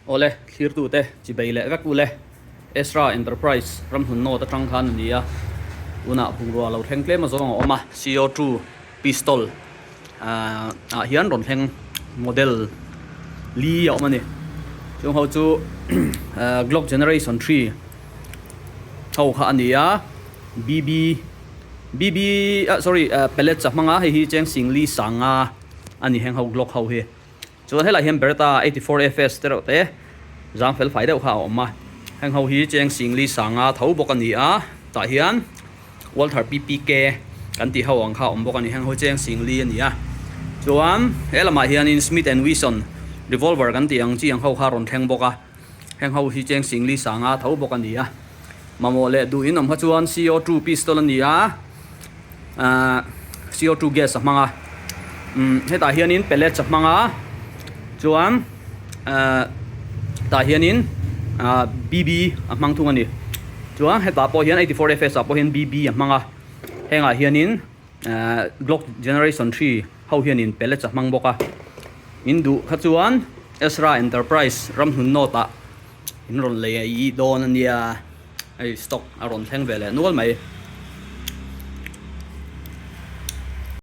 Awle, thlirtute chibei leh vek ule. Ezra Enterprise ramhlun note atang khan a ni a, tunah bungrua lo thleng tlem azawng a awm a, CO2 pistol ah hian rawn thleng model li a awm a ni. Chung ho chu Glock Generation 3 ho kha a ni a, BB BB ah sorry pellets a hmang a, hei hi cheng singli sanga a ni heng ho Glock ho hi. Chuan helaiah hian Beretta 84 FS te reuh te zang fel fai deuh kha a awm a, heng ho hi cheng singli sanga tho bawk a ni a, tah hian Walther PPK kan tih ho ang kha a awm bawk a ni, heng ho hi cheng singli a ni a. Chuan he lamah hianin Smith and Wesson revolver kan tih ang chi ang ho kha a rawn thleng bawk a, heng ho hi cheng singli sanga tho bawk a ni a. Mamawh leh duh in awm kha chuan CO2 pistol a ni a, ahh CO2 gas a hmang a, umm hetah hianin pellets a hmang a, chuan ahh tah hianin ahh BB a hmang thung a ni. Chuan hetah pawh hian 84 FS ah pawh hian BB a hmang a, hengah hianin ahh Glock generation 3 ho hianin pellets a hmang bawk a. In duh kha chuan Ezra Enterprise ramhlun note ah. In rawn lei a i dawn a nia, hei stock a rawn thleng ve leh nual mai.